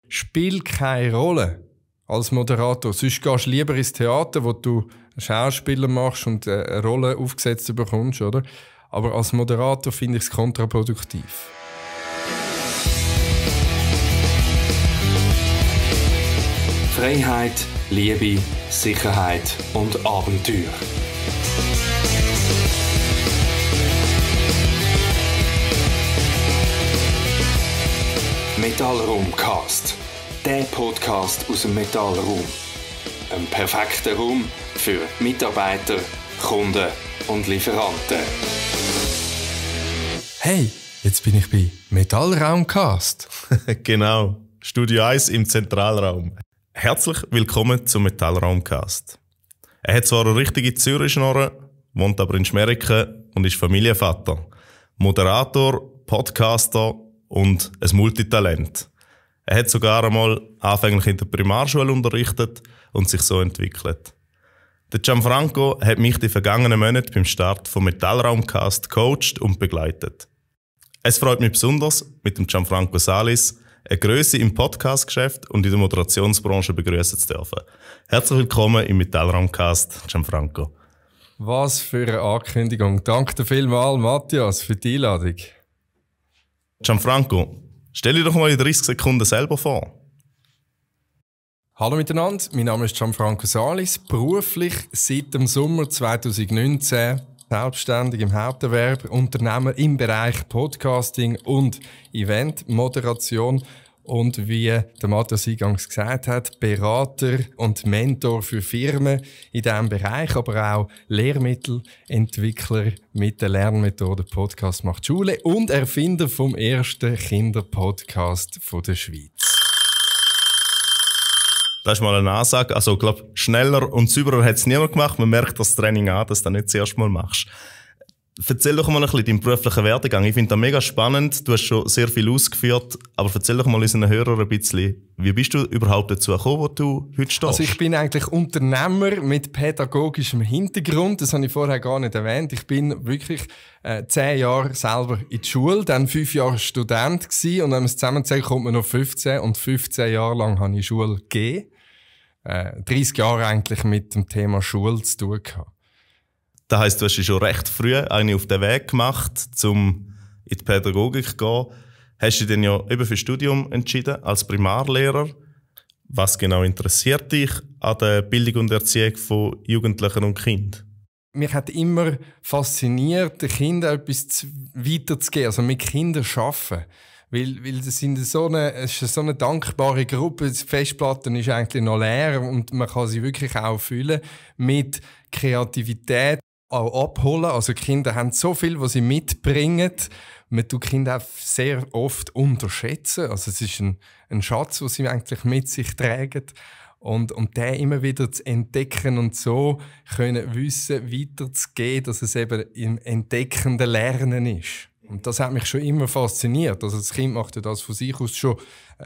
Spielt keine Rolle als Moderator. Sonst gehst du lieber ins Theater, wo du einen Schauspieler machst und eine Rolle aufgesetzt bekommst, oder? Aber als Moderator finde ich es kontraproduktiv. Freiheit, Liebe, Sicherheit und Abenteuer. Metallraumcast. Der Podcast aus dem Metallraum. Ein perfekter Raum für Mitarbeiter, Kunden und Lieferanten. Hey, jetzt bin ich bei Metallraumcast. Genau, Studio 1 im Zentralraum. Herzlich willkommen zum Metallraumcast. Er hat zwar eine richtige Zürich-Schnorre, wohnt aber in Schmeriken und ist Familienvater, Moderator, Podcaster und ein Multitalent. Er hat sogar einmal anfänglich in der Primarschule unterrichtet und sich so entwickelt. Der Gianfranco hat mich die vergangenen Monate beim Start vom Metallraumcast gecoacht und begleitet. Es freut mich besonders, mit dem Gianfranco Salis eine Grösse im Podcast-Geschäft und in der Moderationsbranche begrüßen zu dürfen. Herzlich willkommen im Metallraumcast, Gianfranco. Was für eine Ankündigung. Danke dir vielmals, Matthias, für die Einladung. Gianfranco, stell dir doch mal in 30 Sekunden selber vor. Hallo miteinander, mein Name ist Gianfranco Salis, beruflich seit dem Sommer 2019 selbstständig im Haupterwerb, Unternehmer im Bereich Podcasting und Eventmoderation und wie der Matthias eingangs gesagt hat, Berater und Mentor für Firmen in diesem Bereich, aber auch Lehrmittelentwickler mit der Lernmethode Podcast macht Schule und Erfinder vom ersten Kinderpodcast der Schweiz. Das ist mal eine Ansage. Also, ich glaube, schneller und sauberer hat es niemand gemacht. Man merkt das Training an, dass du das nicht das erste Mal machst. Erzähl doch mal ein bisschen deinen beruflichen Werdegang. Ich finde das mega spannend. Du hast schon sehr viel ausgeführt. Aber erzähl doch mal unseren Hörern ein bisschen, wie bist du überhaupt dazu gekommen, wo du heute stehst? Also, ich bin eigentlich Unternehmer mit pädagogischem Hintergrund. Das habe ich vorher gar nicht erwähnt. Ich bin wirklich 10 Jahre selber in die Schule, dann 5 Jahre Student gewesen. Und wenn man es zusammenzählt, kommt man noch 15. Und 15 Jahre lang habe ich Schule gegeben. 30 Jahre eigentlich mit dem Thema Schule zu tun gehabt. Das heisst, du hast dich schon recht früh eigentlich auf den Weg gemacht, um in die Pädagogik zu gehen. Hast du dich dann ja eben für das Studium entschieden, als Primarlehrer. Was genau interessiert dich an der Bildung und Erziehung von Jugendlichen und Kindern? Mich hat immer fasziniert, den Kindern etwas weiterzugeben, also mit Kindern arbeiten. Weil das sind es ist so eine dankbare Gruppe. Die Festplatte ist eigentlich noch leer und man kann sie wirklich auch füllen mit Kreativität, auch abholen. Also die Kinder haben so viel, was sie mitbringen. Man tut Kinder auch sehr oft unterschätzen. Also es ist ein Schatz, den sie eigentlich mit sich tragen. Und den immer wieder zu entdecken und so können Wissen weiterzugeben, dass es eben im entdeckenden Lernen ist. Und das hat mich schon immer fasziniert. Also das Kind macht ja das von sich aus schon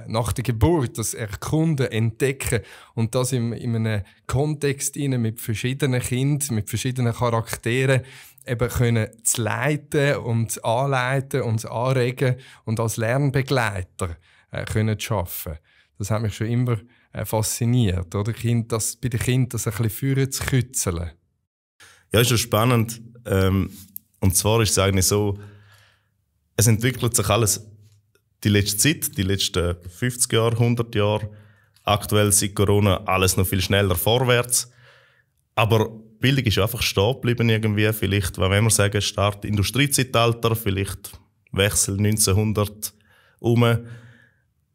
nach der Geburt, das Erkunden, Entdecken und das in einem Kontext mit verschiedenen Kindern, mit verschiedenen Charakteren eben können zu leiten und anleiten und anregen und als Lernbegleiter können zu arbeiten. Das hat mich schon immer fasziniert, oder? Bei den Kindern das ein bisschen führen zu kützeln. Ja, ist schon spannend. Und zwar ist es eigentlich so, es entwickelt sich alles die letzte Zeit, die letzten 50 Jahre, 100 Jahre. Aktuell seit Corona alles noch viel schneller vorwärts. Aber Bildung ist einfach stehen geblieben irgendwie. Vielleicht, wenn wir sagen, Start Industriezeitalter, vielleicht Wechsel 1900 um.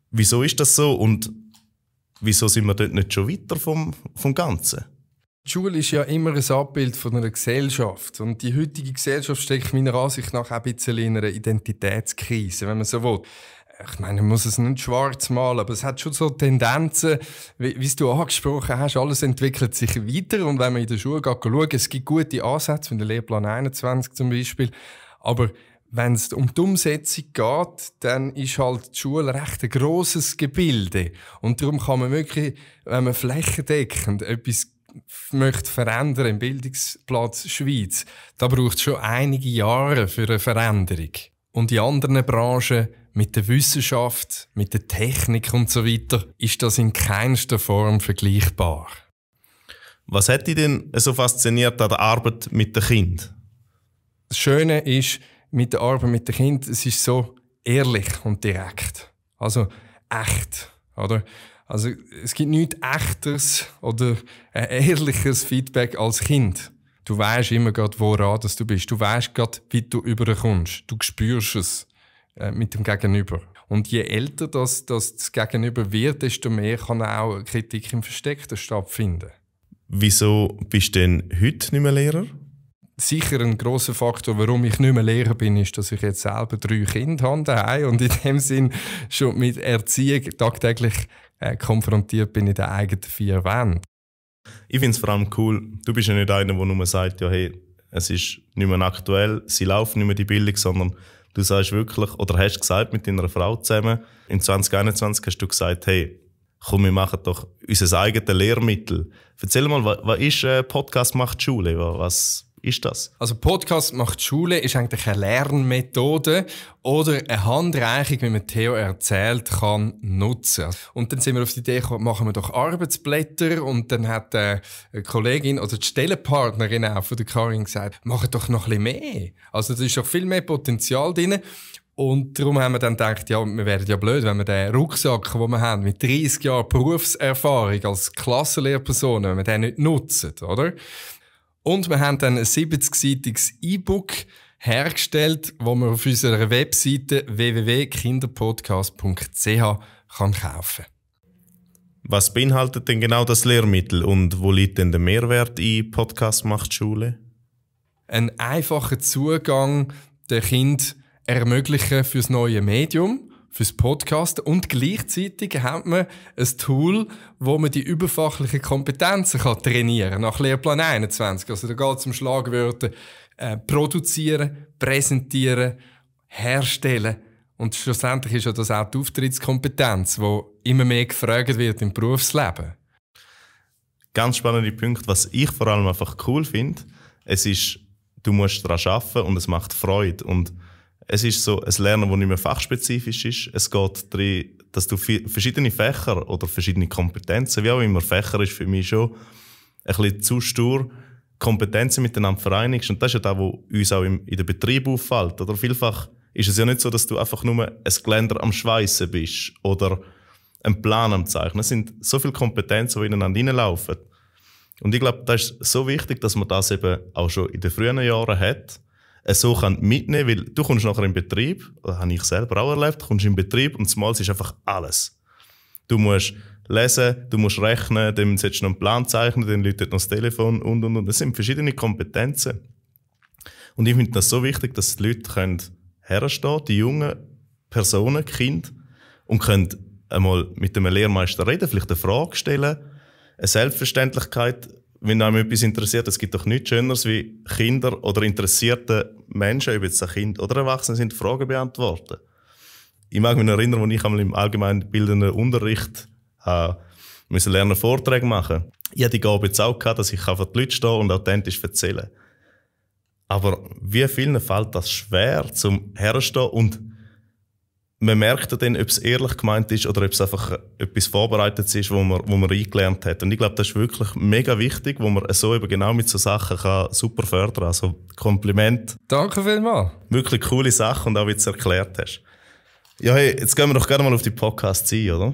Wieso ist das so und wieso sind wir dort nicht schon weiter vom Ganzen? Die Schule ist ja immer ein Abbild von einer Gesellschaft. Und die heutige Gesellschaft steckt meiner Ansicht nach auch ein bisschen in einer Identitätskrise, wenn man so will. Ich meine, man muss es nicht schwarz malen, aber es hat schon so Tendenzen, wie du angesprochen hast, alles entwickelt sich weiter. Und wenn man in der Schule schaut, es gibt gute Ansätze, wie der Lehrplan 21 zum Beispiel. Aber wenn es um die Umsetzung geht, dann ist halt die Schule recht ein grosses Gebilde. Und darum kann man wirklich, wenn man flächendeckend etwas möchte verändern im Bildungsplatz Schweiz, da braucht es schon einige Jahre für eine Veränderung. Und in anderen Branchen mit der Wissenschaft, mit der Technik und so weiter, ist das in keinster Form vergleichbar. Was hat dich denn so fasziniert an der Arbeit mit den Kindern? Das Schöne ist, mit der Arbeit mit den Kindern, es ist so ehrlich und direkt. Also echt, oder? Also es gibt nichts Echteres oder ein ehrliches Feedback als Kind. Du weisst immer gerade, woran du bist. Du weisst gerade, wie du überkommst. Du spürst es mit dem Gegenüber. Und je älter das Gegenüber wird, desto mehr kann auch Kritik im Versteckten stattfinden. Wieso bist du denn heute nicht mehr Lehrer? Sicher ein grosser Faktor, warum ich nicht mehr Lehrer bin, ist, dass ich jetzt selber 3 Kinder habe daheim und in dem Sinn schon mit Erziehung tagtäglich konfrontiert bin in den eigenen 4 Wänden. Ich finde es vor allem cool, du bist ja nicht einer, der nur sagt, ja, hey, es ist nicht mehr aktuell, sie laufen nicht mehr die Bildung, sondern du sagst wirklich, oder hast gesagt mit deiner Frau zusammen, in 2021 hast du gesagt, hey, komm, wir machen doch unser eigenes Lehrmittel. Erzähl mal, was ist Podcast macht Schule? Was ist das? Also Podcast macht Schule ist eigentlich eine Lernmethode oder eine Handreichung, wie man Theo erzählt, kann nutzen. Und dann sind wir auf die Idee gekommen, machen wir doch Arbeitsblätter und dann hat eine Kollegin oder die Stellenpartnerin auch von der Karin gesagt, machen doch noch ein bisschen mehr. Also da ist doch viel mehr Potenzial drin. Und darum haben wir dann gedacht, ja, wir wären ja blöd, wenn wir den Rucksack, den wir haben, mit 30 Jahren Berufserfahrung als Klassenlehrperson, wenn wir den nicht nutzen, oder? Und wir haben dann ein 70-seitiges E-Book hergestellt, das man auf unserer Webseite www.kinderpodcast.ch kaufen kann. Was beinhaltet denn genau das Lehrmittel und wo liegt denn der Mehrwert in Podcast macht Schule? Ein einfacher Zugang der Kind ermöglichen fürs neue Medium, fürs Podcast und gleichzeitig hat man ein Tool, wo man die überfachlichen Kompetenzen trainieren kann, nach Lehrplan 21. Also da geht es um Schlagwörter produzieren, präsentieren, herstellen und schlussendlich ist ja das auch die Auftrittskompetenz, die immer mehr gefragt wird im Berufsleben. Ganz spannende Punkt, was ich vor allem einfach cool finde, es ist, du musst daran arbeiten und es macht Freude und es ist so ein Lernen, das nicht mehr fachspezifisch ist. Es geht darum, dass du verschiedene Fächer oder verschiedene Kompetenzen, wie auch immer, Fächer ist für mich schon ein bisschen zu stur, Kompetenzen miteinander vereinigst. Und das ist ja das, was uns auch in den Betrieb auffällt. Oder vielfach ist es ja nicht so, dass du einfach nur ein Geländer am Schweissen bist oder einen Plan am Zeichnen. Es sind so viele Kompetenzen, die ineinander reinlaufen. Und ich glaube, das ist so wichtig, dass man das eben auch schon in den frühen Jahren hat, so kann mitnehmen, weil du kommst nachher in Betrieb, das habe ich selber auch erlebt, du kommst in Betrieb und zumal ist einfach alles. Du musst lesen, du musst rechnen, dann sollst du noch einen Plan zeichnen, dann läutet noch das Telefon und. Das sind verschiedene Kompetenzen. Und ich finde das so wichtig, dass die Leute herstehen, die jungen Personen, Kinder, und können einmal mit einem Lehrmeister reden, vielleicht eine Frage stellen, eine Selbstverständlichkeit. Wenn einem etwas interessiert, es gibt doch nichts Schöneres wie Kinder oder interessierte Menschen, ob jetzt ein Kind oder Erwachsene sind, Fragen beantworten. Ich mag mich erinnern, als ich einmal im allgemeinbildenden Unterricht müssen lernen, Vorträge machen. Ich hatte die Gabe jetzt auch gehabt, dass ich vor die Leute stehe und authentisch erzähle. Aber wie vielen fällt das schwer, zum herstehen und man merkt ja dann, ob es ehrlich gemeint ist oder ob es einfach etwas vorbereitet ist, wo man eingelernt hat. Und ich glaube, das ist wirklich mega wichtig, wo man so eben genau mit so Sachen kann super fördern kann. Also Kompliment. Danke vielmals. Wirklich coole Sache und auch wie du es erklärt hast. Ja, hey, jetzt gehen wir doch gerne mal auf die Podcasts ein, oder?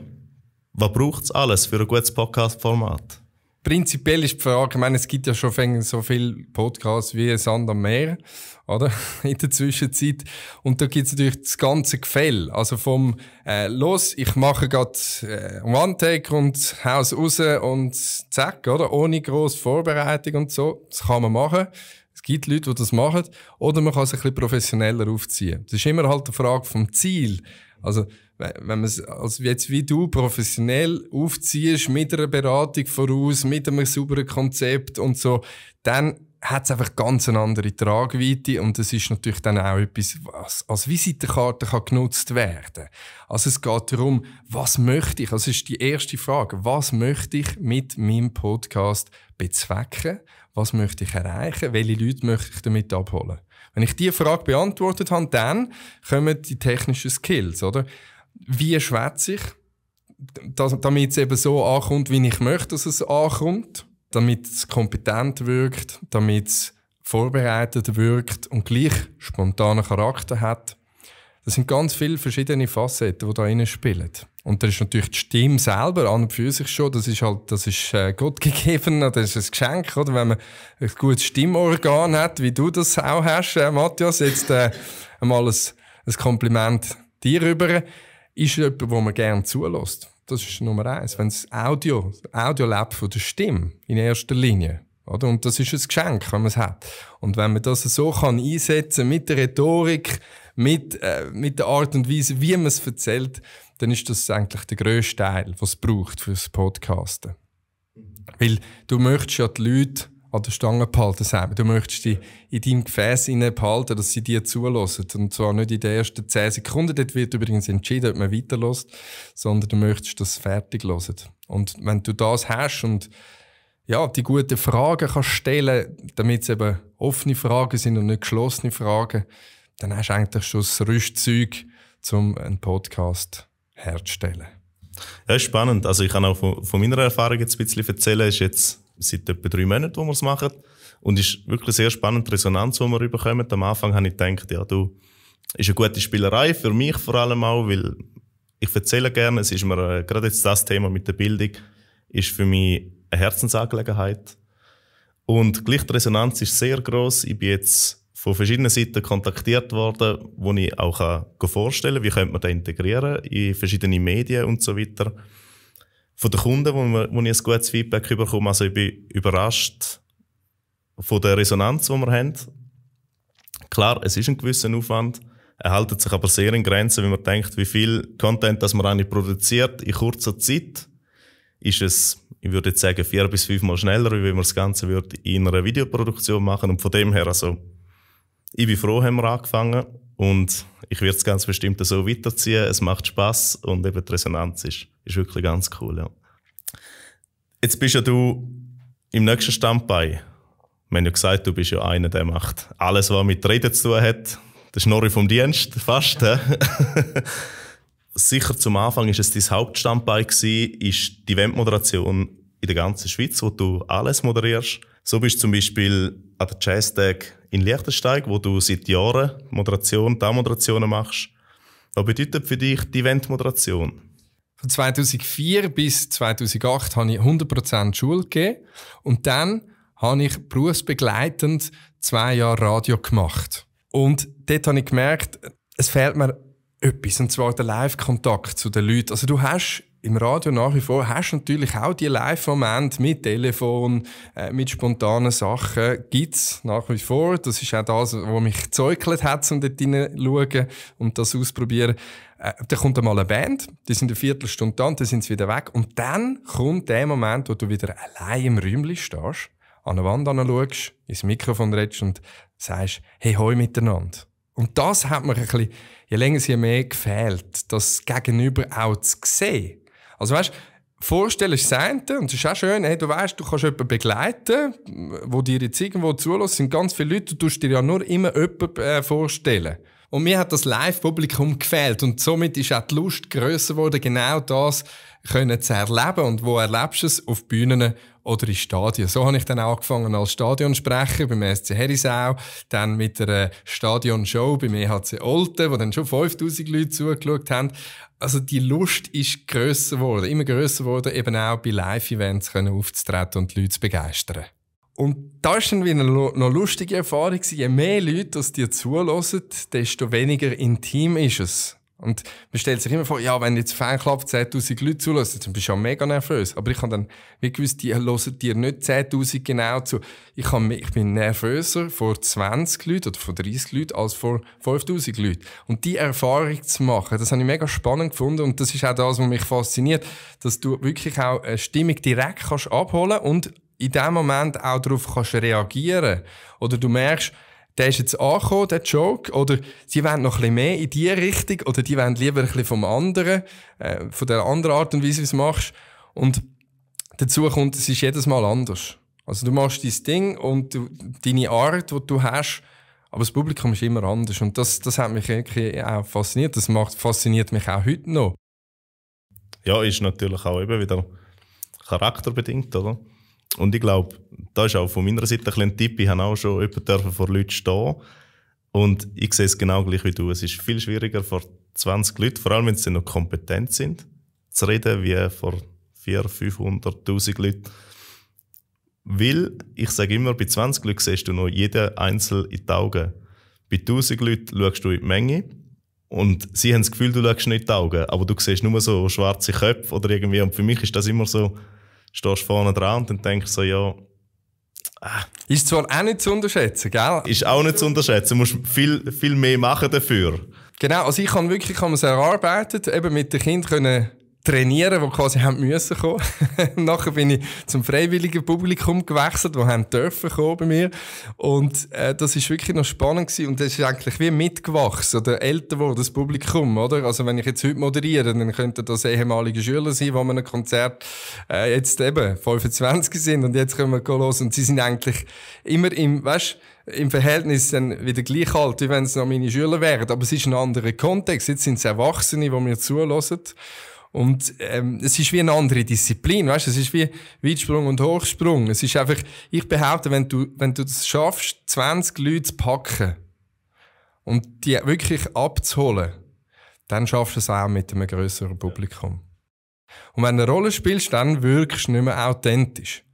Was braucht es alles für ein gutes Podcast-Format? Prinzipiell ist die Frage, ich meine, es gibt ja schon so viele Podcasts wie Sand am Meer, oder? In der Zwischenzeit. Und da gibt es natürlich das ganze Gefälle. Also vom ich mache gerade One-Take und hau's raus und zack, oder? Ohne grosse Vorbereitung und so. Das kann man machen. Es gibt Leute, die das machen. Oder man kann es ein bisschen professioneller aufziehen. Das ist immer halt eine Frage vom Ziel. Also, wenn man es also jetzt wie du professionell aufziehst, mit einer Beratung voraus, mit einem sauberen Konzept und so, dann hat es einfach ganz eine andere Tragweite und das ist natürlich dann auch etwas, was als Visitenkarte kann genutzt werden. Also es geht darum, was möchte ich, also das ist die erste Frage, was möchte ich mit meinem Podcast bezwecken, was möchte ich erreichen, welche Leute möchte ich damit abholen. Wenn ich diese Frage beantwortet habe, dann kommen die technischen Skills, oder? Wie schwätze ich, damit es eben so ankommt, wie ich möchte, dass es ankommt, damit es kompetent wirkt, damit es vorbereitet wirkt und gleich spontanen Charakter hat. Das sind ganz viele verschiedene Facetten, die da rein spielen. Und das ist natürlich die Stimme selber an und für sich schon. Das ist Gott gegeben, das ist ein Geschenk, oder? Wenn man ein gutes Stimmorgan hat, wie du das auch hast, Matthias, jetzt einmal ein Kompliment dir rüber, ist jemand, wo man gerne zulässt. Das ist Nummer 1. Wenn das Audio lebt von der Stimme in erster Linie. Oder? Und das ist ein Geschenk, wenn man es hat. Und wenn man das so kann einsetzen mit der Rhetorik, mit der Art und Weise, wie man es erzählt, dann ist das eigentlich der grösste Teil, was es braucht für das Podcasten. Weil du möchtest ja die Leute an der Stange behalten selber. Du möchtest die in deinem Gefäß behalten, dass sie dir zulassen. Und zwar nicht in den ersten 10 Sekunden. Dort wird übrigens entschieden, ob man weiterlässt, sondern du möchtest das fertig hören. Und wenn du das hast und ja, die guten Fragen kannst stellen, damit es eben offene Fragen sind und nicht geschlossene Fragen, dann hast du eigentlich schon das Rüstzeug, um einen Podcast herzustellen. Ja, ist spannend. Also ich kann auch von meiner Erfahrung jetzt ein bisschen erzählen. Es ist jetzt seit etwa 3 Monaten, wo wir es machen. Und es ist wirklich sehr spannend, die Resonanz, die wir bekommen. Am Anfang habe ich gedacht, ja, ist eine gute Spielerei, für mich vor allem auch, weil ich erzähle gerne. Es ist mir, gerade jetzt das Thema mit der Bildung, ist für mich eine Herzensangelegenheit. Und gleich die Resonanz ist sehr gross. Ich bin jetzt von verschiedenen Seiten kontaktiert worden, wo ich auch vorstellen kann, wie könnte man das integrieren in verschiedene Medien und so weiter. Von den Kunden, wo ich ein gutes Feedback bekomme, also ich bin überrascht von der Resonanz, die wir haben. Klar, es ist ein gewisser Aufwand, er hält sich aber sehr in Grenzen, wenn man denkt, wie viel Content das man eigentlich produziert in kurzer Zeit, ist es, ich würde jetzt sagen, 4 bis 5 Mal schneller, wie wenn man das Ganze würde in einer Videoproduktion machen. Und von dem her, also, ich bin froh, haben wir angefangen und ich werde es ganz bestimmt so weiterziehen. Es macht Spass und eben die Resonanz ist wirklich ganz cool. Ja. Jetzt bist ja du im nächsten Standbein. Wir haben ja gesagt, du bist ja einer, der macht alles, was mit Reden zu tun hat. Der Schnorri vom Dienst, fast. Sicher zum Anfang ist es dein Hauptstandbein gewesen, ist die Eventmoderation in der ganzen Schweiz, wo du alles moderierst. So bist du zum Beispiel an der Jazztag in Liechtenstein, wo du seit Jahren Moderationen machst. Was bedeutet für dich die Eventmoderation? Von 2004 bis 2008 habe ich 100% Schule gegeben und dann habe ich berufsbegleitend 2 Jahre Radio gemacht. Und dort habe ich gemerkt, es fehlt mir etwas, und zwar der Live-Kontakt zu den Leuten. Also du hast im Radio nach wie vor natürlich auch die Live-Momente mit Telefon, mit spontanen Sachen, gibt's nach wie vor. Das ist auch das, was mich gezeugt hat, um dort hineinzuschauen und das auszuprobieren. Da kommt einmal eine Band, die sind eine Viertelstunde da, dann sind sie wieder weg. Und dann kommt der Moment, wo du wieder allein im Räumchen stehst, an eine Wand anschaust, ins Mikrofon redest und sagst, hey, hoi miteinander. Und das hat mir ein bisschen, je länger je mehr gefehlt, das Gegenüber auch zu sehen. Also weißt, vorstellen ist das eine, und es ist auch schön, hey, du weißt, du kannst jemanden begleiten, wo dir jetzt irgendwo zulässt, sind ganz viele Leute, du tust dir ja nur immer jemanden vorstellen. Und mir hat das Live-Publikum gefehlt und somit ist auch die Lust grösser geworden, genau das können zu erleben. Und wo erlebst du es? Auf Bühnen oder in Stadien. So habe ich dann auch angefangen als Stadionsprecher beim SC Herisau, dann mit der Stadionshow beim EHC Olten, wo dann schon 5000 Leute zugeschaut haben. Also die Lust ist grösser geworden, immer grösser geworden, eben auch bei Live-Events aufzutreten und die Leute zu begeistern. Und da war dann wieder noch lustige Erfahrung. Je mehr Leute dir zuhören, desto weniger intim ist es. Und man stellt sich immer vor, ja, wenn jetzt Fanclub 10'000 Leute zulassen, dann bist du ja mega nervös. Aber ich habe dann wie gewusst, die hören dir nicht 10'000 genau zu. Ich bin nervöser vor 20 Leuten oder vor 30 Leuten als vor 5'000 Leuten. Und die Erfahrung zu machen, das habe ich mega spannend gefunden. Und das ist auch das, was mich fasziniert, dass du wirklich auch eine Stimmung direkt kannst abholen und in dem Moment auch darauf kannst reagieren. Oder du merkst, der ist jetzt angekommen, der Joke, oder sie wollen noch ein bisschen mehr in die Richtung, oder die wollen lieber ein bisschen vom anderen, von der anderen Art und Weise, wie du es machst. Und dazu kommt, es ist jedes Mal anders. Also du machst dein Ding und deine Art, die du hast, Aber das Publikum ist immer anders und das hat mich wirklich auch fasziniert. Das fasziniert mich auch heute noch. Ja, ist natürlich auch eben wieder charakterbedingt, oder? Und ich glaube, da ist auch von meiner Seite ein Tipp. Ich habe auch schon jemanden vor Leuten stehen. Und ich sehe es genau gleich wie du. Es ist viel schwieriger vor 20 Leuten, vor allem wenn sie noch kompetent sind, zu reden, wie vor 400, 500, 1000 Leuten. Weil, ich sage immer, bei 20 Leuten siehst du noch jeden Einzelnen in die Augen. Bei 1000 Leuten schaust du in die Menge und sie haben das Gefühl, du schaust nicht in die Augen, aber du siehst nur so schwarze Köpfe oder irgendwie. Und für mich ist das immer so, stehst vorne dran und dann denkst du so, ja... Ist zwar auch nicht zu unterschätzen, gell? Ist auch nicht zu unterschätzen, du musst viel mehr machen dafür. Genau, also ich habe es erarbeitet, eben mit den Kindern trainieren, die quasi haben müssen kommen. Nachher bin ich zum freiwilligen Publikum gewechselt, die haben dürfen kommen bei mir. Und das ist wirklich noch spannend gewesen. Und das ist eigentlich wie mitgewachsen oder älter geworden, das Publikum, oder? Also wenn ich jetzt heute moderiere, dann könnten das ehemalige Schüler sein, die an einem Konzert jetzt eben 25 sind und jetzt können wir los. Und sie sind eigentlich immer im Verhältnis dann wieder gleich alt, wie wenn es noch meine Schüler wären. Aber es ist ein anderer Kontext. Jetzt sind es Erwachsene, die mir zuhören. Und es ist wie eine andere Disziplin, weißt? Es ist wie Weitsprung und Hochsprung. Es ist einfach, ich behaupte, wenn du das schaffst, 20 Leute zu packen und die wirklich abzuholen, dann schaffst du es auch mit einem grösseren Publikum. Und wenn du eine Rolle spielst, dann wirkst du nicht mehr authentisch.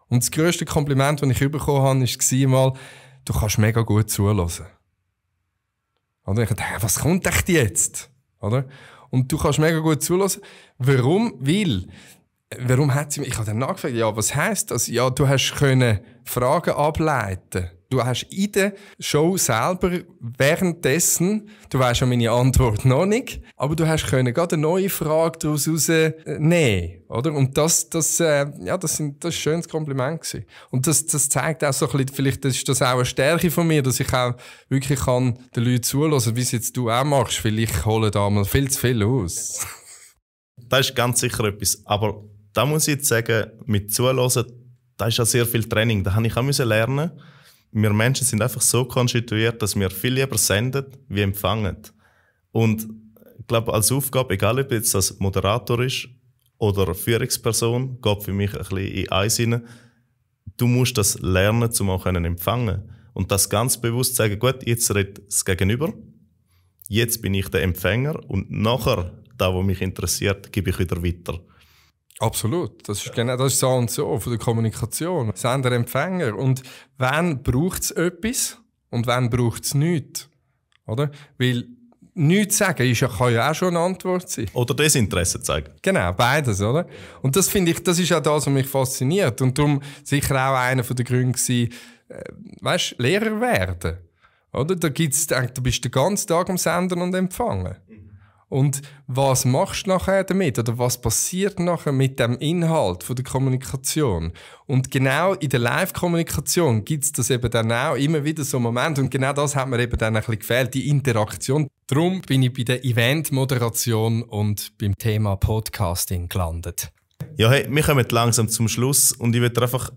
Und das grösste Kompliment, das ich bekommen habe, war mal, du kannst mega gut zuhören. Oder? Ich dachte, was kommt echt jetzt? Oder? Und du kannst mega gut zuhören. Warum? Warum hat sie mich, ich habe dann nachgefragt, ja, was heisst das? Ja, du hast können Fragen ableiten. Du hast in der Show selber währenddessen, du weisst ja meine Antwort noch nicht, aber du hast können gerade eine neue Frage daraus rausnehmen, oder? Und das ist ein schönes Kompliment gewesen. Und das zeigt auch so ein bisschen, vielleicht ist das auch eine Stärke von mir, dass ich auch wirklich kann den Leuten zuhören, wie es jetzt du auch machst, weil ich hole da mal viel zu viel aus. Das ist ganz sicher etwas, aber da muss ich jetzt sagen, mit Zuhören, da ist ja sehr viel Training, da habe ich auch lernen. Wir Menschen sind einfach so konstituiert, dass wir viel lieber senden, wie empfangen. Und ich glaube, als Aufgabe, egal ob jetzt das Moderator ist oder Führungsperson, geht für mich ein bisschen in eins hinein. Du musst das lernen, um auch empfangen. Und das ganz bewusst sagen, gut, jetzt redet das Gegenüber, jetzt bin ich der Empfänger und nachher, das, was mich interessiert, gebe ich wieder weiter. Absolut. Das ist so und so von der Kommunikation. Sender, Empfänger. Und wann braucht es etwas und wann braucht es nichts? Oder? Weil nichts sagen kann ja auch schon eine Antwort sein. Oder Desinteresse zeigen. Genau, beides, oder? Und das finde ich, das ist auch das, was mich fasziniert. Und darum sicher auch einer der Gründe gewesen, Lehrer werden. Oder? Da du bist den ganzen Tag am Senden und Empfangen. Und was machst du nachher damit? Oder was passiert nachher mit dem Inhalt von der Kommunikation? Und genau in der Live-Kommunikation gibt es das eben dann auch immer wieder so Momente. Und genau das hat mir eben dann ein bisschen gefehlt, die Interaktion. Darum bin ich bei der Event-Moderation und beim Thema Podcasting gelandet. Ja, hey, wir kommen langsam zum Schluss und ich würde einfach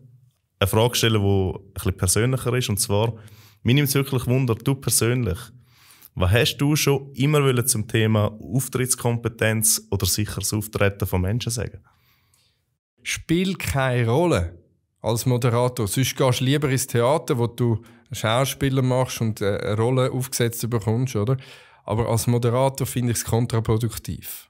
eine Frage stellen, die ein bisschen persönlicher ist. Und zwar, mich nimmt es wirklich Wunder, du persönlich, was hast du schon immer zum Thema Auftrittskompetenz oder sicheres Auftreten von Menschen sagen? Spiel keine Rolle als Moderator. Sonst gehst du lieber ins Theater, wo du einen Schauspieler machst und eine Rolle aufgesetzt bekommst, oder? Aber als Moderator finde ich es kontraproduktiv.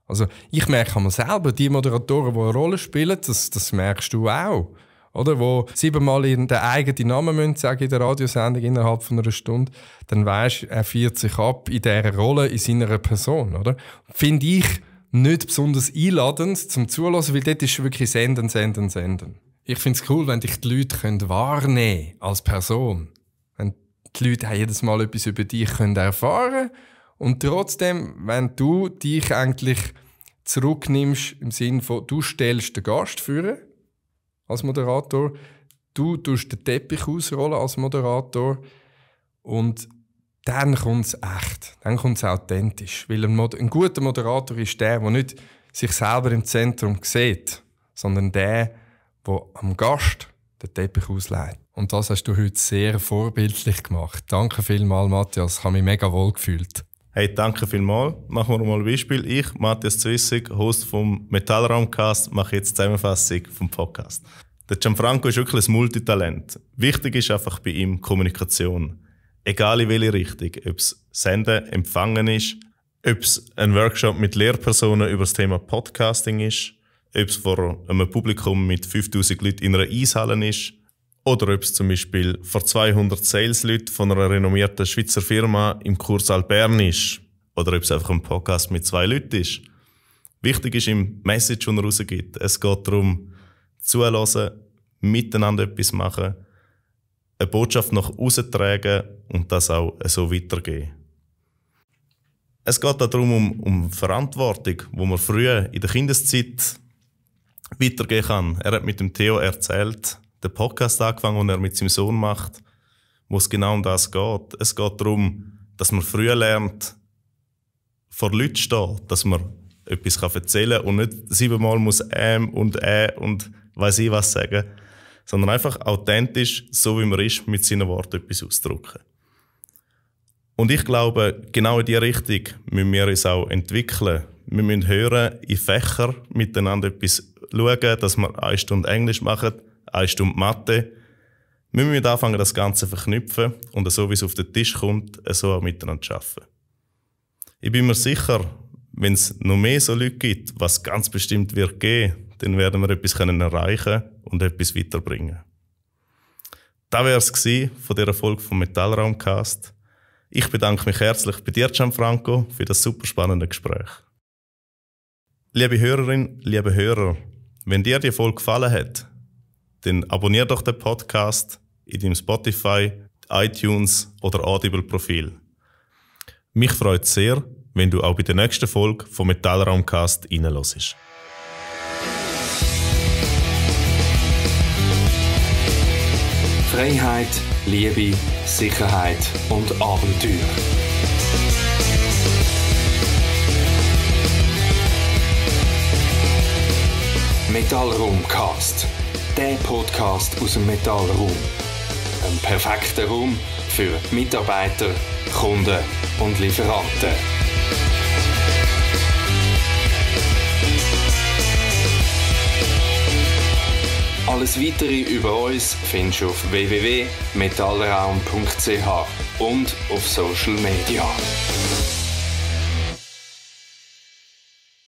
Also ich merke an mir selber, die Moderatoren, die eine Rolle spielen, das merkst du auch. Oder? Wo 7-mal in den eigenen Namen müssen sagen in der Radiosendung innerhalb von einer Stunde, dann weisst er führt sich ab in dieser Rolle, in seiner Person, oder? Finde ich nicht besonders einladend zum Zuhören, weil dort ist wirklich senden. Ich finde es cool, wenn dich die Leute wahrnehmen können als Person. Wenn die Leute jedes Mal etwas über dich erfahren können und trotzdem, wenn du dich eigentlich zurücknimmst im Sinne von, du stellst den Gast führen, als Moderator, du tust den Teppich ausrollen als Moderator und dann kommt es echt, dann kommt es authentisch. Weil ein guter Moderator ist der nicht sich selber im Zentrum sieht, sondern der am Gast den Teppich auslegt. Und das hast du heute sehr vorbildlich gemacht. Danke vielmals, Matthias. Ich habe mich mega wohl gefühlt. Hey, danke vielmals. Machen wir mal ein Beispiel. Ich, Matthias Zwissig, Host vom Metallraumcast, mache jetzt die Zusammenfassung vom Podcast. Der Gianfranco ist wirklich ein Multitalent. Wichtig ist einfach bei ihm Kommunikation. Egal in welche Richtung. Ob es Senden, Empfangen ist, ob es ein Workshop mit Lehrpersonen über das Thema Podcasting ist, ob es vor einem Publikum mit 5000 Leuten in einer Eishalle ist, oder ob es zum Beispiel vor 200 Sales-Leuten von einer renommierten Schweizer Firma im Kursaal Bern ist. Oder ob es einfach ein Podcast mit 2 Leuten ist. Wichtig ist im Message, das er rausgibt. Es geht darum, zuhören, miteinander etwas machen, eine Botschaft nach außen tragen und das auch so weitergeben. Es geht auch darum, um Verantwortung, wo man früher in der Kindeszeit weitergehen kann. Er hat mit dem Theo erzählt, den Podcast angefangen, den er mit seinem Sohn macht, wo es genau um das geht. Es geht darum, dass man früher lernt, vor Leuten zu stehen, dass man etwas erzählen kann und nicht 7-mal muss und weiss ich was sagen, sondern einfach authentisch, so wie man ist, mit seinen Worten etwas ausdrücken. Und ich glaube, genau in diese Richtung müssen wir uns auch entwickeln. Wir müssen hören, in Fächer miteinander etwas schauen, dass wir 1 Stunde Englisch machen, 1 Stunde Mathe. Wir müssen anfangen, das Ganze zu verknüpfen und so, wie es auf den Tisch kommt, so auch miteinander zu arbeiten. Ich bin mir sicher, wenn es noch mehr so Leute gibt, was ganz bestimmt wird geben, dann werden wir etwas erreichen und etwas weiterbringen. Das wäre es von dieser Folge vom Metallraumcast. Ich bedanke mich herzlich bei dir, Gianfranco, für das super spannende Gespräch. Liebe Hörerinnen, liebe Hörer, wenn dir die Folge gefallen hat, dann abonniere doch den Podcast in deinem Spotify, iTunes oder Audible-Profil. Mich freut es sehr, wenn du auch bei der nächsten Folge vom Metallraumcast reinhörst. Freiheit, Liebe, Sicherheit und Abenteuer. Metallraumcast. Der Podcast aus dem Metallraum. Ein perfekter Raum für Mitarbeiter, Kunden und Lieferanten. Alles Weitere über uns findest du auf www.metallraum.ch und auf Social Media.